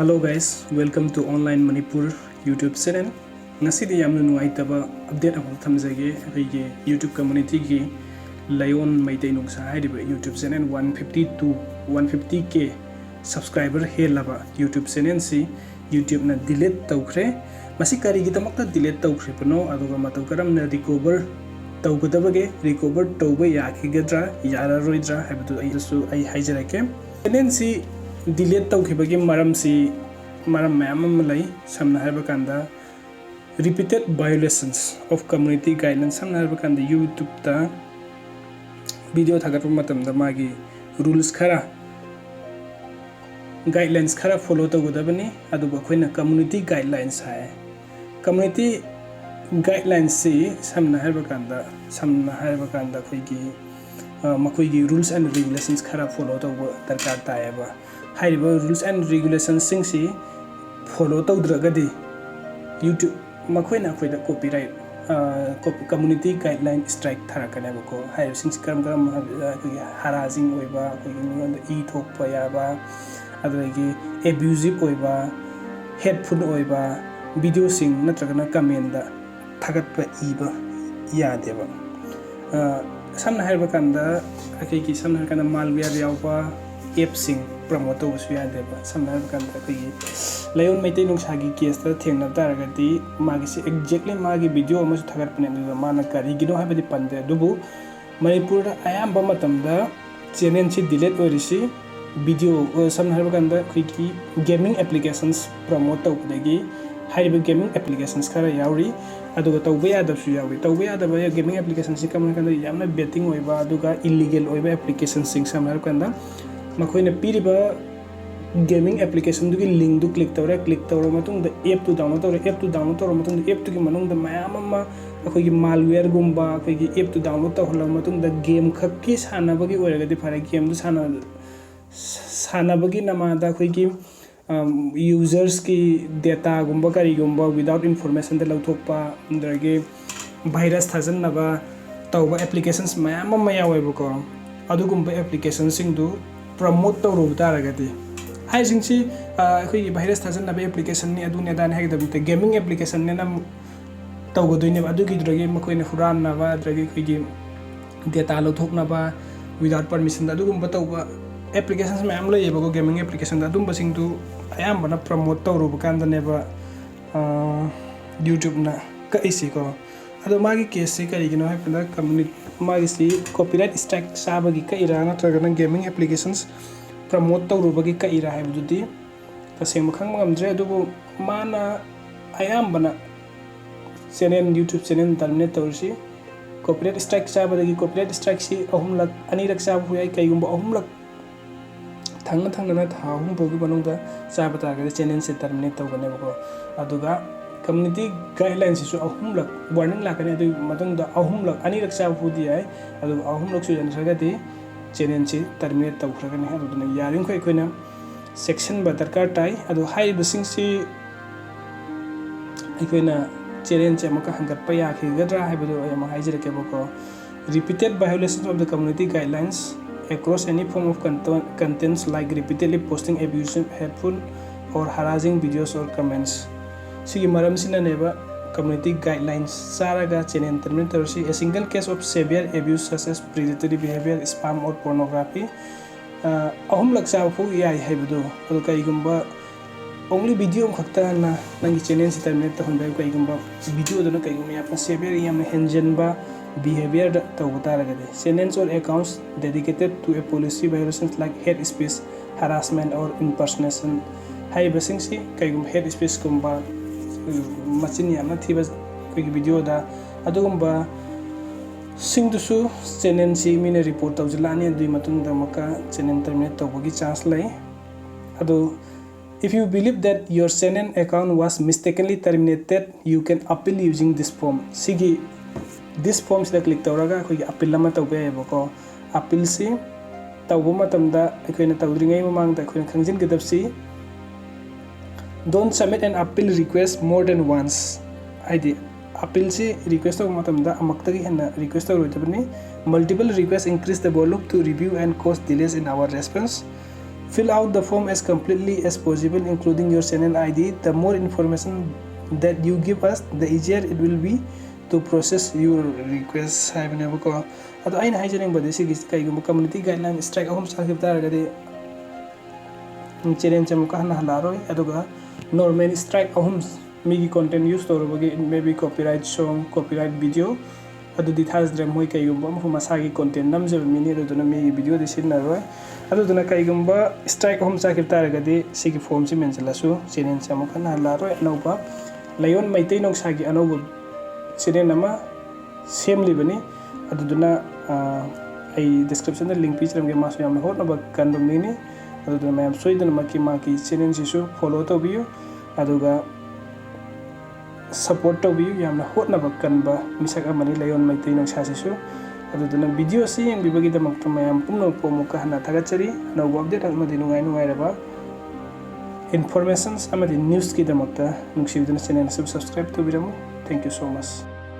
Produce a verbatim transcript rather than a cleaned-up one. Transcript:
Hello guys, welcome to Online Manipur YouTube channel. ꯉꯁꯤꯗꯤ ꯌꯥꯝꯅ ꯅꯨꯡꯉꯥꯏꯇꯕ ꯑꯞꯗꯦꯠ ꯑꯃꯈꯛ ꯊꯝꯖꯒꯦ꯫ ꯑꯩꯈꯣꯏꯒꯤ YouTube communityꯒꯤ ꯂꯌꯣꯟ ꯃꯩꯇꯩ ꯅꯨꯡꯁꯥ ꯍꯥꯏꯔꯤꯕ YouTube channel one fifty two, one fifty K subscriber ꯍꯦꯜꯂꯕ YouTube channelꯁꯤ YouTubeꯅ delete ꯇꯧꯈ꯭ꯔꯦ꯫ ꯃꯁꯤ ꯀꯔꯤꯒꯤꯗꯃꯛꯇ delete ꯇꯧꯈ꯭ꯔꯤꯕꯅꯣ, ꯑꯗꯨꯒ ꯃꯇꯧ ꯀꯔꯝꯅ recover ꯇꯧꯒꯗꯕꯒꯦ, recover ꯇꯧꯕ ꯌꯥꯈꯤꯒꯗ꯭ꯔꯥ ꯌꯥꯔꯔꯣꯏꯗ꯭ꯔꯥ ꯍꯥꯏꯕꯗꯨ ꯑꯩꯁꯨ ꯑꯩ ꯍꯥꯏꯖꯔꯛꯀꯦ꯫ Channelꯁꯤ delete ꯇꯧꯈꯤꯕꯒꯤ ꯃꯔꯝꯁꯤ ꯃꯔꯝ ꯃꯌꯥꯝ ꯑꯃ ꯂꯩ꯫ ꯁꯝꯅ ꯍꯥꯏꯕ ꯀꯥꯟꯗ repeated violations of community guidelines, ꯁꯝꯅ ꯍꯥꯏꯕ ꯀꯥꯟꯗ YouTubeꯇ video ꯊꯥꯒꯠꯄ ꯃꯇꯝꯗ ꯃꯥꯒꯤ rules ꯈꯔ, guidelines ꯈꯔ follow ꯇꯧꯒꯗꯕꯅꯤ꯫ ꯑꯗꯨꯕꯨ ꯑꯩꯈꯣꯏꯅ community guidelines ꯍꯥꯏ꯫ Community guidelinesꯁꯤ ꯁꯝꯅ ꯍꯥꯏꯔꯕ ꯀꯥꯟꯗ ꯁꯝꯅ ꯍꯥꯏꯔꯕ ꯀꯥꯟꯗ ꯑꯩꯈꯣꯏꯒꯤ ꯑ, ꯃꯈꯣꯏꯒꯤ rules and regulations ꯈꯔ follow ꯇꯧꯕ ꯗꯔꯀꯥꯔ ꯇꯥꯏꯌꯦꯕ꯫ ꯍꯥꯏꯔꯤꯕ rules and regulationsꯁꯤꯡꯁꯤ follow ꯇꯧꯗ꯭ꯔꯒꯗꯤ YouTube ꯃꯈꯣꯏꯅ ꯑꯩꯈꯣꯏꯗ copyright, ꯑ, cop- community guideline strike ꯊꯥꯔꯛꯀꯅꯦꯕꯀꯣ꯫ ꯍꯥꯏꯔꯤꯕꯁꯤꯡꯁꯤ ꯀꯔꯝ ꯀꯔꯝꯕ ꯍꯥꯏꯕꯗ ꯑꯩꯈꯣꯏꯒꯤ ꯍꯔꯥꯁꯤꯡ ꯑꯣꯏꯕ, ꯑꯩꯈꯣꯏꯒꯤ ꯃꯤꯉꯣꯟꯗ ꯏ ꯊꯣꯛꯄ ꯌꯥꯕ, ꯑꯗꯨꯗꯒꯤ abusive ꯑꯣꯏꯕ, hateful ꯑꯣꯏꯕ videoꯁꯤꯡ ꯅꯠꯇ꯭ꯔꯒꯅ commentꯗ ꯊꯥꯒꯠꯄ ꯏꯕ ꯌꯥꯗꯦꯕ꯫ ꯑ, ꯁꯝꯅ ꯍꯥꯏꯔꯕ ꯀꯥꯟꯗ ꯑꯩꯈꯣꯏꯒꯤ ꯁꯝꯅ ꯍꯥꯏꯔ ꯀꯥꯟꯗ malware ꯌꯥꯎꯕ appꯁꯤꯡ promote ꯇꯧꯕꯁꯨ ꯌꯥꯗꯦꯕ꯫ ꯁꯝꯅ ꯍꯥꯏꯔꯕ ꯀꯥꯟꯗ ꯑꯩꯈꯣꯏꯒꯤ ꯂꯌꯣꯟ ꯃꯩꯇꯩ ꯅꯨꯡꯁꯥꯒꯤ caseꯇ ꯊꯦꯡꯅꯕ ꯇꯥꯔꯒꯗꯤ ꯃꯥꯒꯤꯁꯤ exactly ꯃꯥꯒꯤ video ꯑꯃꯁꯨ ꯊꯥꯒꯠꯄꯅꯦ, ꯑꯗꯨꯒ ꯃꯥꯅ ꯀꯔꯤꯒꯤꯅꯣ ꯍꯥꯏꯕꯗꯤ ꯄꯟꯗꯦ, ꯑꯗꯨꯕꯨ ꯃꯅꯤꯄꯨꯔꯗ ꯑꯌꯥꯝꯕ ꯃꯇꯝꯗ channelꯁꯤ delete ꯑꯣꯏꯔꯤꯁꯤ video, ꯑ, ꯁꯝꯅ ꯍꯥꯏꯔꯕ ꯀꯥꯟꯗ ꯑꯩꯈꯣꯏꯒꯤ gaming applications promote ꯇꯧꯕꯗꯒꯤ ꯍꯥꯏꯔꯤꯕ gaming applications ꯈꯔ ꯌꯥꯎꯔꯤ꯫ ꯑꯗꯨꯒ ꯇꯧꯕ ꯌꯥꯗꯕꯁꯨ ꯌꯥꯎꯏ꯫ ꯇꯧꯕ ꯌꯥꯗꯕ gaming applicationꯁꯤ ꯀꯔꯝ ꯍꯥꯏ ꯀꯥꯟꯗ ꯌꯥꯝꯅ betting ꯑꯣꯏꯕ ꯑꯗꯨꯒ illegal ꯑꯣꯏꯕ applicationꯁꯤꯡ, ꯁꯝꯅ ꯍꯥꯏꯔꯕ ꯀꯥꯟꯗ ꯃꯈꯣꯏꯅ ꯄꯤꯔꯤꯕ gaming applicationꯗꯨꯒꯤ linkꯗꯨ click ꯇꯧꯔꯦ꯫ Click ꯇꯧꯔꯕ ꯃꯇꯨꯡꯗ appꯇꯨ download ꯇꯧꯔꯦ꯫ Appꯇꯨ download ꯇꯧꯔꯕ ꯃꯇꯨꯡꯗ appꯇꯨꯒꯤ ꯃꯅꯨꯡꯗ ꯃꯌꯥꯝ ꯑꯃ ꯑꯩꯈꯣꯏꯒꯤ malwareꯒꯨꯝꯕ, ꯑꯩꯈꯣꯏꯒꯤ appꯇꯨ download ꯇꯧꯍꯜꯂꯕ ꯃꯇꯨꯡꯗ game ꯈꯛꯀꯤ ꯁꯥꯟꯅꯕꯒꯤ ꯑꯣꯏꯔꯒꯗꯤ ꯐꯔꯦ, gameꯗꯨ ꯁꯥꯟꯅ-, ꯁꯥꯟꯅꯕꯒꯤ ꯅꯃꯥꯗ ꯑꯩꯈꯣꯏꯒꯤ, ꯑꯝ, usersꯀꯤ dataꯒꯨꯝꯕ ꯀꯔꯤꯒꯨꯝꯕ without informationꯗ ꯂꯧꯊꯣꯛꯄ, ꯑꯗꯨꯗꯒꯤ virus ꯊꯥꯖꯤꯟꯅꯕ ꯇꯧꯕ applications ꯃꯌꯥꯝ ꯑꯃ ꯌꯥꯎꯋꯦꯕꯀꯣ꯫ ꯑꯗꯨꯒꯨꯝꯕ applicationꯁꯤꯡꯗꯨ promote ꯇꯧꯔꯨꯕ ꯇꯥꯔꯒꯗꯤ, ꯍꯥꯏꯁꯤꯡꯁꯤ ꯑꯩꯈꯣꯏꯒꯤ ꯚꯥꯏꯔꯁ ꯊꯥꯖꯟꯅꯕ ꯑꯦꯄ꯭ꯂꯤꯀꯦꯁꯟꯅꯤ, ꯑꯗꯨꯅꯤ ꯑꯗꯥꯅꯤ ꯍꯥꯏꯒꯗꯕ ꯅꯠꯇꯦ꯫ ꯒꯦꯃꯤꯡ ꯑꯦꯄ꯭ꯂꯤꯀꯦꯁꯟꯅꯦꯅ ꯇꯧꯒꯗꯣꯏꯅꯦꯕ꯫ ꯑꯗꯨꯒꯤꯗꯨꯗꯒꯤ ꯃꯈꯣꯏꯅ ꯍꯨꯔꯥꯟꯅꯕ, ꯑꯗꯨꯗꯒꯤ ꯑꯩꯈꯣꯏꯒꯤ ꯗꯦꯇꯥ ꯂꯧꯊꯣꯛꯅꯕ without permission ꯑꯗꯨꯒꯨꯝꯕ ꯇꯧꯕ ꯑꯦꯄ꯭ꯂꯤꯀꯦꯁꯟꯁ ꯃꯌꯥꯝ ꯂꯩꯌꯦꯕꯀꯣ꯫ ꯒꯦꯃꯤꯡ ꯑꯦꯄ꯭ꯂꯤꯀꯦꯁꯟꯗ ꯑꯗꯨꯝꯕꯁꯤꯡꯗꯨ ꯑꯌꯥꯝꯕꯅ ꯄ꯭ꯔꯃꯣꯠ ꯇꯧꯔꯨꯕ ꯀꯥꯟꯗꯅꯦꯕ ꯌꯨꯇ꯭ꯌꯨꯕꯅ ꯀꯛꯏꯁꯤꯀꯣ꯫ ꯑꯗꯣ ꯃꯥꯒꯤ ꯀꯦꯁꯁꯤ ꯀꯔꯤꯒꯤꯅꯣ ꯍꯥꯏꯕꯗ, ꯀꯝꯃꯨꯅꯤ ꯃꯥꯒꯤꯁꯤ ꯀꯣꯄꯤꯔꯥꯏꯠ ꯁ꯭ꯇ꯭ꯔꯥꯏꯛ ꯆꯥꯕꯒꯤ ꯀꯛꯏꯔꯥ ꯅꯠꯇ꯭ꯔꯒꯅ ꯒꯦꯃꯤꯡ ꯑꯦꯄ꯭ꯂꯤꯀꯦꯁꯟꯁ ꯄ꯭ꯔꯃꯣꯠ ꯇꯧꯔꯨꯕꯒꯤ ꯀꯛꯏꯔꯥ ꯍꯥꯏꯕꯗꯨꯗꯤ ꯇꯁꯦꯡꯕ ꯈꯪꯕ ꯉꯝꯗ꯭ꯔꯦ꯫ ꯑꯗꯨꯕꯨ ꯃꯥꯅ ꯑꯌꯥꯝꯕꯅ ꯆꯦꯅꯦꯜ, ꯌꯨꯇ꯭ꯌꯨꯕ ꯆꯦꯅꯦꯜ ꯇꯔꯃꯤꯅꯦꯠ ꯇꯧꯔꯤꯁꯤ ꯀꯣꯄꯤꯔꯥꯏꯠ ꯁ꯭ꯇ꯭ꯔꯥꯏꯛ ꯆꯥꯕꯗꯒꯤ, ꯀꯣꯄꯤꯔꯥꯏꯠ ꯁ꯭ꯇ꯭ꯔꯥꯏꯛꯁꯤ ꯑꯍꯨꯝꯂꯛ, ꯑꯅꯤꯔꯛ ꯆꯥꯕ ꯌꯥꯏ꯫ ꯀꯩꯒꯨꯝꯕ ꯑꯍꯨꯝꯂꯛ ꯊꯪꯅ ꯊꯪꯅꯅ ꯊꯥ ꯑꯍꯨꯝ ꯐꯥꯎꯒꯤ ꯃꯅꯨꯡꯗ ꯆꯥꯕ ꯇꯥꯔꯒꯗꯤ ꯆꯦꯅꯦꯜꯁꯦ ꯇꯔꯃꯤꯅꯦꯠ ꯇꯧꯒꯅꯦꯕꯀꯣ꯫ ꯑꯗꯨꯒ ꯀꯝꯃꯨꯅꯤꯇꯤ ꯒꯥꯏꯗꯂꯥꯏꯟꯁꯤꯁꯨ ꯑꯍꯨꯝꯂꯛ ꯋꯥꯔꯅꯤꯡ ꯂꯥꯛꯀꯅꯤ꯫ ꯑꯗꯨꯒꯤ ꯃꯇꯨꯡꯗ ꯑꯍꯨꯝꯂꯛ, ꯑꯅꯤꯔꯛ ꯆꯥꯕ ꯐꯥꯎꯗꯤ ꯌꯥꯏ, ꯑꯗꯨꯒ ꯑꯍꯨꯝꯂꯛꯁꯨ ꯌꯥꯟꯈ꯭ꯔꯒꯗꯤ ꯆꯦꯅꯦꯜꯁꯤ ꯇꯔꯃꯤꯅꯦꯠ ꯇꯧꯈ꯭ꯔꯒꯅꯤ꯫ ꯑꯗꯨꯗꯨꯅ ꯌꯥꯔꯤꯃꯈꯩ ꯑꯩꯈꯣꯏꯅ ꯆꯦꯛꯁꯤꯟꯕ ꯗꯔꯀꯥꯔ ꯇꯥꯏ꯫ ꯑꯗꯣ ꯍꯥꯏꯔꯤꯕꯁꯤꯡꯁꯤ ꯑꯩꯈꯣꯏꯅ ꯆꯦꯅꯦꯜꯁꯦ ꯑꯃꯨꯛꯀ ꯍꯪꯒꯠꯄ ꯌꯥꯈꯤꯒꯗ꯭ꯔꯥ ꯍꯥꯏꯕꯗꯨ ꯑꯩ ꯑꯃꯨꯛ ꯍꯥꯏꯖꯔꯛꯀꯦꯕꯀꯣ꯫ Repeated violations of the community guidelines across any form of content, contents like repeatedly posting abusive, hateful or harassing videos or comments. ꯁꯤꯒꯤ ꯃꯔꯝꯁꯤꯅꯅꯦꯕ ꯀꯝꯃꯨꯅꯤꯇꯤ ꯒꯥꯏꯗꯂꯥꯏꯟꯁ ꯆꯥꯔꯒ ꯆꯦꯅꯦꯜ ꯇꯔꯃꯤꯅꯦꯠ ꯇꯧꯔꯤꯁꯤ꯫ A single case of severe abuse such as predatory behavior, spam or pornography, ꯑꯍꯨꯝꯂꯛ ꯆꯥꯕ ꯐꯥꯎ ꯌꯥꯏ ꯍꯥꯏꯕꯗꯣ꯫ ꯑꯗꯣ ꯀꯩꯒꯨꯝꯕ only video ꯑꯃꯈꯛꯇꯅ ꯅꯪꯒꯤ ꯆꯦꯅꯦꯜꯁꯤ ꯇꯔꯃꯤꯅꯦꯠ ꯇꯧꯍꯟꯕ ꯌꯥꯏ꯫ ꯀꯩꯒꯨꯝꯕ ꯚꯤꯗꯤꯑꯣꯗꯨꯅ ꯀꯩꯒꯨꯝꯕ ꯌꯥꯝꯅ ꯁꯦꯚꯤꯌꯔ, ꯌꯥꯝꯅ ꯍꯦꯟꯖꯟꯕ ꯕꯤꯍꯦꯕꯤꯌꯔꯗ ꯇꯧꯕ ꯇꯥꯔꯒꯗꯤ꯫ Channels or accounts dedicated to a policy violations like hate speech, harassment or impersonation ꯍꯥꯏꯔꯤꯕꯁꯤꯡꯁꯤ ꯀꯩꯒꯨꯝꯕ ꯍꯦꯠ ꯁ꯭ꯄꯤꯆꯀꯨꯝꯕ, ꯃꯆꯤꯟ ꯌꯥꯝꯅ ꯊꯤꯕ ꯑꯩꯈꯣꯏꯒꯤ ꯚꯤꯗꯤꯑꯣꯗ ꯑꯗꯨꯒꯨꯝꯕ ꯁꯤꯡꯗꯨꯁꯨ ꯆꯦꯅꯦꯜꯁꯤ ꯃꯤꯅ ꯔꯤꯄꯣꯔꯠ ꯇꯧꯁꯤꯜꯂꯛꯑꯅꯤ꯫ ꯑꯗꯨꯒꯤ ꯃꯇꯨꯡꯗ ꯑꯃꯨꯛꯀ ꯆꯦꯅꯦꯜ ꯇꯔꯃꯤꯅꯦꯠ ꯇꯧꯕꯒꯤ ꯆꯥꯟꯁ ꯂꯩ꯫ ꯑꯗꯣ if you believe that your channel account was mistakenly terminated, you can appeal using this form. ꯁꯤꯒꯤ this formꯁꯤꯗ ꯀ꯭ꯂꯤꯛ ꯇꯧꯔꯒ ꯑꯩꯈꯣꯏꯒꯤ ꯑꯄꯤꯜ ꯑꯃ ꯇꯧꯕ ꯌꯥꯏꯑꯕꯀꯣ꯫ ꯑꯄꯤꯜꯁꯤ ꯇꯧꯕ ꯃꯇꯝꯗ ꯑꯩꯈꯣꯏꯅ ꯇꯧꯗ꯭ꯔꯤꯉꯩ ꯃꯃꯥꯡꯗ ꯑꯩꯈꯣꯏꯅ ꯈꯪꯖꯤꯟꯒꯗꯕꯁꯤ, don't submit an appeal request more than once. ꯍꯥꯏꯗꯤ ꯑꯄꯤꯜꯁꯤ ꯔꯤꯀ꯭ꯋꯦꯁ ꯇꯧꯕ ꯃꯇꯝꯗ ꯑꯃꯨꯛꯇꯒꯤ ꯍꯦꯟꯅ request ꯇꯧꯔꯣꯏꯗꯕꯅꯤ꯫ Multiple requests increase the volume to review and cause delays in our response. Fill out the form as completely as possible, including your channel I D. The more information that you give us, the easier it will be to process your request ꯍꯥꯏꯕꯅꯦꯕꯀꯣ꯫ ꯑꯗꯣ ꯑꯩꯅ ꯍꯥꯏꯖꯅꯤꯡꯕꯗꯤ ꯁꯤꯒꯤ ꯀꯩꯒꯨꯝꯕ community guideline strike ꯑꯍꯨꯝ ꯆꯥꯈꯤꯕ ꯇꯥꯔꯒꯗꯤ channelꯁꯦ ꯑꯃꯨꯛꯀ ꯍꯟꯅ ꯍꯜꯂꯛꯑꯔꯣꯏ꯫ ꯑꯗꯨꯒ normal strike ꯑꯍꯨꯝ, ꯃꯤꯒꯤ content use ꯇꯧꯔꯨꯕꯒꯤ, maybe copyright song, copyright video, ꯑꯗꯨꯗꯤ ꯊꯥꯖꯗ꯭ꯔꯦ꯫ ꯃꯣꯏ ꯀꯩꯒꯨꯝꯕ ꯑꯃ ꯃꯁꯥꯒꯤ content ꯅꯝꯖꯕ ꯃꯤꯅꯤ, ꯑꯗꯨꯗꯨꯅ ꯃꯤꯒꯤ videoꯗꯤ ꯁꯤꯖꯤꯟꯅꯔꯣꯏ꯫ ꯑꯗꯨꯗꯨꯅ ꯀꯩꯒꯨꯝꯕ strike ꯑꯍꯨꯝ ꯆꯥꯈꯤꯕ ꯇꯥꯔꯒꯗꯤ ꯁꯤꯒꯤ formꯁꯤ ꯃꯦꯟꯁꯤꯜꯂꯁꯨ channelꯁꯦ ꯑꯃꯨꯛ ꯍꯟꯅ ꯍꯜꯂꯛꯑꯔꯣꯏ꯫ ꯑꯅꯧꯕ ꯂꯥꯏꯌꯣꯟ ꯃꯩꯇꯩ ꯅꯣꯡꯁꯥꯒꯤ ꯑꯅꯧꯕ channel ꯑꯃ ꯁꯦꯝꯂꯤꯕꯅꯤ꯫ ꯑꯗꯨꯗꯨꯅ, ꯑ, ꯑꯩ descriptionꯗ link ꯄꯤꯖꯔꯝꯒꯦ꯫ ꯃꯥꯁꯨ ꯌꯥꯝꯅ ꯍꯣꯠꯅꯕ ꯀꯟꯕ ꯃꯤꯅꯤ꯫ ꯑꯗꯨꯗꯨꯅ ꯃꯌꯥꯝ ꯁꯣꯏꯗꯅꯃꯛꯀꯤ ꯃꯥꯒꯤ channelꯁꯤꯁꯨ follow ꯇꯧꯕꯤꯌꯨ꯫ ꯑꯗꯨꯒ support ꯇꯧꯕꯤꯌꯨ꯫ ꯌꯥꯝꯅ ꯍꯣꯠꯅꯕ ꯀꯟꯕ ꯃꯤꯁꯛ ꯑꯃꯅꯤ ꯂꯥꯏꯌꯣꯟ ꯃꯩꯇꯩ ꯅꯣꯡꯁꯥꯁꯤꯁꯨ꯫ ꯑꯗꯨꯗꯨꯅ videoꯁꯤ ꯌꯦꯡꯕꯤꯕꯒꯤꯗꯃꯛꯇ ꯃꯌꯥꯝ ꯄꯨꯝꯅꯃꯛꯄꯨ ꯑꯃꯨꯛꯀ ꯍꯟꯅ ꯊꯥꯒꯠꯆꯔꯤ꯫ ꯑꯅꯧꯕ update ꯑꯃꯗꯤ ꯅꯨꯡꯉꯥꯏ ꯅꯨꯡꯉꯥꯏꯔꯕ informations ꯑꯃꯗꯤ newsꯀꯤꯗꯃꯛꯇ ꯅꯨꯡꯁꯤꯕꯤꯗꯨꯅ channel ꯑꯁꯤꯕꯨ subscribe ꯇꯧꯕꯤꯔꯝꯃꯨ꯫ Thank you so much꯫